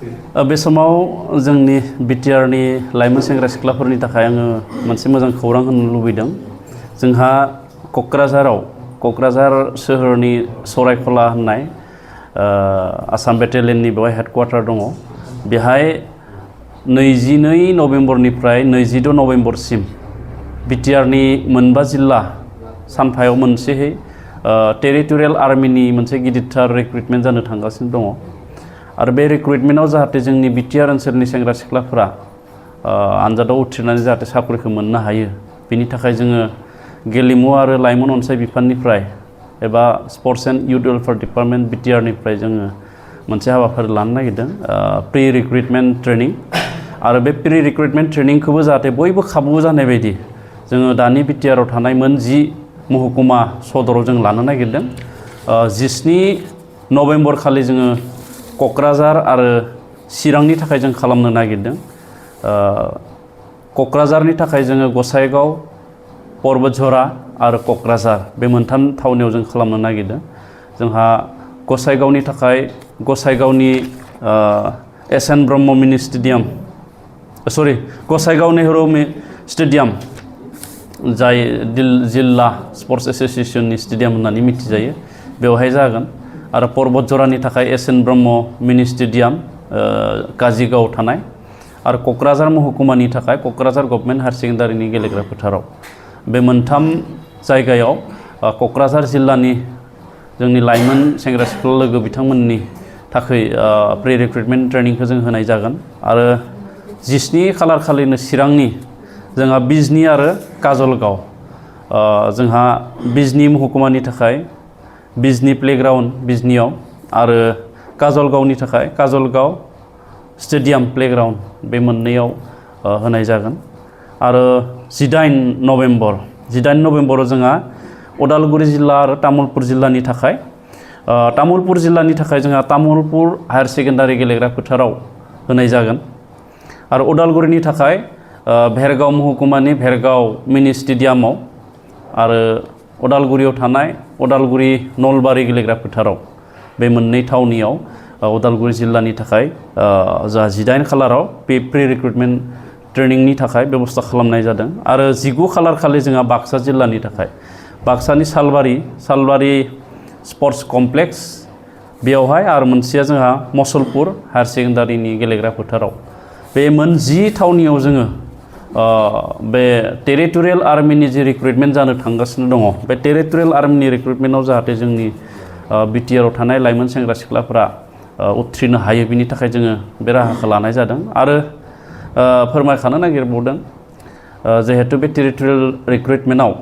बे समाव जोंनि बिटिआरनि लाइमोन सेंग्रा सिख्लाफोरनि थाखाय आङो मोनसे मोजां खौरां होनो लुबैदों। जोंहा क'क्राझार सोहोरनि सरायखला होननाय आसाम बेटालियननि बेवहाय हेडक्वार्टार दङ। बेहाय 22 नभेम्बरनिफ्राय 22 नभेम्बरसिम बिटिआरनि मोनबा जिल्ला सानफायाव मोनसेहै टेरिटरियेल आर्मिनि मोनसे गिदिरथार रिक्रुटमेन्ट जानो थांगासिनो दङ। आरो बे रिक्रुटमेन्टआव जाहाथे जोंनि बिटिआर ओनसोलनि सेंग्रा सिख्लाफोरा आनजादाव उथ्रिनानै जाहाथे साख्रिखौ मोननो हायो, बिनि थाखाय जोङो गेलेमु आरो लाइमोन अनसाय बिफाननिफ्राय एबा sports and youth welfare department बिटिआरनिफ्राय जोङो मोनसे हाबाफारि लानो नागिरदों, प्रि रिक्रुटमेन्ट ट्रेनिं। आरो बे प्रि रिक्रुटमेन्ट ट्रेनिंखौबो जाहाथे बयबो खाबु जानाय बायदि जोङो दानि बिटिआराव थानाय मोन 10 महकुमा सदराव जों लानो नागिरदों। 17 नभेम्बर खालि जोङो क'क्राझार आरो चिरांनि थाखाय जों खालामनो नागिरदों। क'क्राझारनि थाखाय जोङो गसाइगाव, परबतझरा आरो क'क्राझार बे मोनथाम थावनियाव जों खालामनो नागिरदों। जोंहा गसाइगावनि थाखाय गसाइगावनि एसएन ब्रह्म मिनि स्टेडियाम, गसाइगाव नेहरू स्टेडियाम, जाय जिल्ला स्पर्ट्स एस'सिएशननि स्टेडियाम होननानै मिथिजायो, बेवहाय जागोन। आरो परबतझरानि थाखाय एसएन ब्रह्म मिनि स्टेडियाम काजिगाव थानाय, आरो क'क्राझार महकुमानि थाखाय क'क्राझार गभर्नमेन्ट हायार सेकेन्डारिनि गेलेग्रा फोथाराव। बे मोनथाम जायगायाव क'क्राझार जिल्लानि जोंनि लाइमोन सेंग्रा सिख्ला लोगो बिथांमोननि थाखाय प्रि रिक्रुटमेन्ट ट्रेनिंखौ जों होनाय जागोन। आरो 17 खालार खालिनो चिरांनि जोंहा बिजनी आरो काजलगाव, जोंहा बिजनी महकुमानि थाखाय बिजनी प्लेग्राउन्ड बिजनीयाव, आरो काजलगावनि थाखाय काजलगाव स्टेडियाम प्लेग्राउन्ड, बे मोननैयाव होनाय जागोन। आरो 18 नभेम्बराव जोंहा उदालगुरि जिल्ला आरो तामुलपुर जिल्लानि थाखाय जोंहा तामुलपुर हायार सेकेन्डारि गेलेग्रा फोथाराव होनाय जागोन। आरो उदालगुरिनि थाखाय भेरगाव महकुमानि भेरगाव मिनि स्टेडियामाव, आरो उदालगुरियाव थानाय उदालगुरि नलबारि गेलेग्रा फोथाराव, बे मोननै थावनियाव उदालगुरि जिल्लानि थाखाय जा 18 खालाराव बे प्रि रिक्रुटमेन्ट ट्रेनिंनि थाखाय बेबस्था खालामनाय जादों। आरो 19 खालार खालि जोंहा बाक्सा जिल्लानि थाखाय बाक्सानि सालबारि स्पर्ट्स कमप्लेक्स, बेयावहाय, आरो मोनसेया जोंहा मसलपुर हायार सेकेन्डारिनि गेलेग्रा फोथाराव। बे मोन 10 थावनियाव जोङो बे टेरिटरियेल आर्मिनि जि रिक्रुटमेन्ट जानो थांगासिनो दङ, बे टेरिटरियेल आर्मिनि रिक्रुटमेन्टआव जाहाथे जोंनि बिटिआराव थानाय लाइमोन सेंग्रा सिख्लाफोरा उथ्रिनो हायो, बिनि थाखाय जोङो बे राहाखौ लानाय जादों। आरो फोरमायखानो नागिरबावदों, जिहेतु बे टेरिटरियेल रिक्रुटमेन्टआव